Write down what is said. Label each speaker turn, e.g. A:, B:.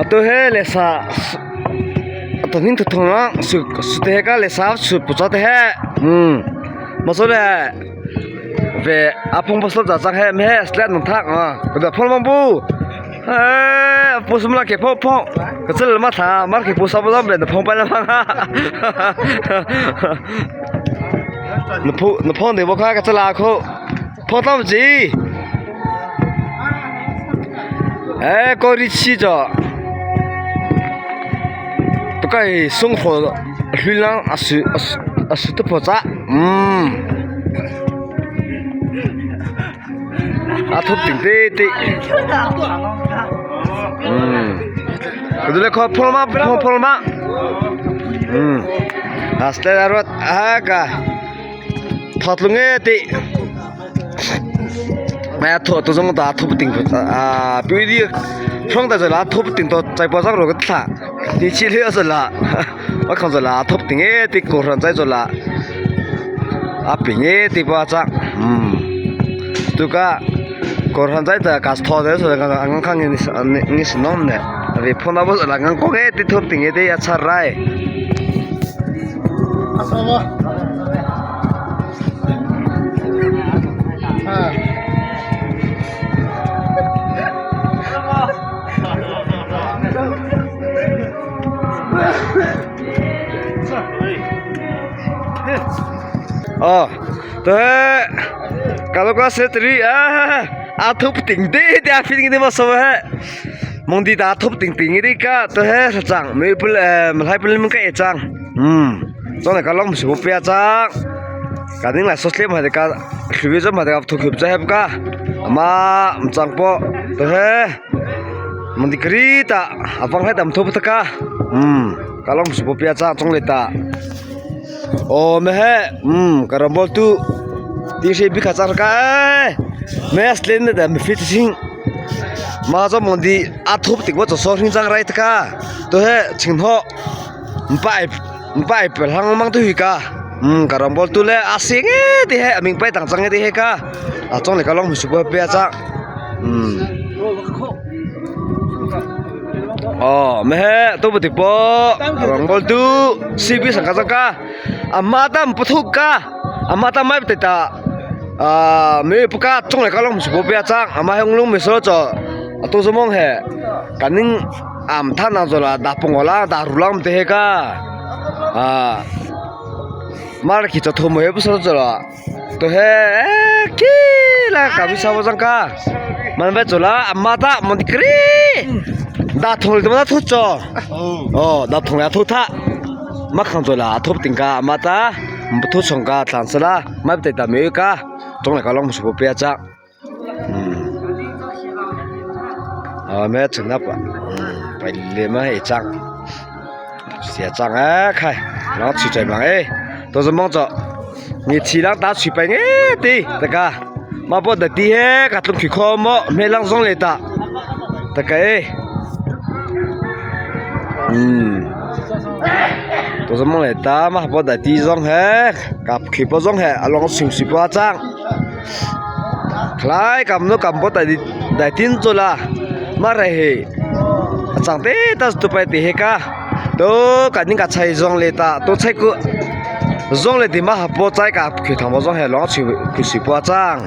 A: Atu he lesa atu hnin thuthung ah su te he ka lesa su pucha te he maso le ve a phong pasal cha chang he me slet nung thak a ka da phong bang bu eh pu sum la ke pho pho ka chel ma tha mar ke pu sa ba ben phong pa la ma na phu na phong de bo kha ka chala kho phong tam chi eh ko ri chi cho to kai sung kho hlui lang asu asu te pho cha A thup ting te te. Kudule kho phol ma phol phol ma. Aste arwat a ka. Thatlung e ti. Ma tho to zong ta thup ting a pi di phong ta la thup ting to chai pa zang ro ka thla. Ni chi le so la. Ma khong so la thup ting e ti ko ran chai so la. A ping e ti pa cha. Tuka korhan chai ta kas tho de so ka ang khang ni ni sinom ne. Ri phona bo la ngang ko e ti thup ting e ti a char rai. Oh, to kalau ka se tri a a thup ting te te a feeling ni ma so he mong di ta thup ting ting ri ka to he chang me pul malai pul mong ka e chang chong le ka long su pia chang ka ding la so slem ha de ka hluwi zo ma de ka thu khup cha heb ka ama chang po to he mong di kri ta awang he dam thup ta ka ka long su pia chang chong le ta o me he karambol tu ti she bi kha char ka me slen de me fit sing ma zo mong di a thup tik bo so hring chang rai ta ka to he ching ho pai pai pel hang mang tu hi ka karambol tu le a sing e ti he aming pai tang chang e ti he ka a chong le ka long su pe cha oh me he tu bu ti po karambol tu cb sang ka chang ka ama tam pathuk ka ama tam mai te ta a me puka chong le ka long su pe chang ama hong lung me so cho to zomong he kaning am tha na zola da pongola da rulang te he ka a mar khi cho thom he so chola to he ki la ka bi sa jang ka man ba chola amma ta mon kri da thong le ma thu cho oh da thong la thu tha ma khang chola thop ting ka amma ta thu chong ka tlan sala ma te ta me ka tong la ka long su pe cha me cheng na pa pai le ma he chang sia chang a khai nó chỉ chạy bằng ấy tôiจะmong cho ni chi lang ta chỉ pai nge ti ta ka ma po da ti he ka tlung khi kho mo me lang zong le ta ta ka e tôiจะmong le ta ma po da ti zong he ka khi po zong he along sim si pa chang Khlai kam no kam po dai dai tin chu la ma re he chang te ta tu pai ti he ka to ka ning ka chai zong le ta to chai ku zong le ti ma ha po chai ka khi thang bo zong he long chi khi si po chang.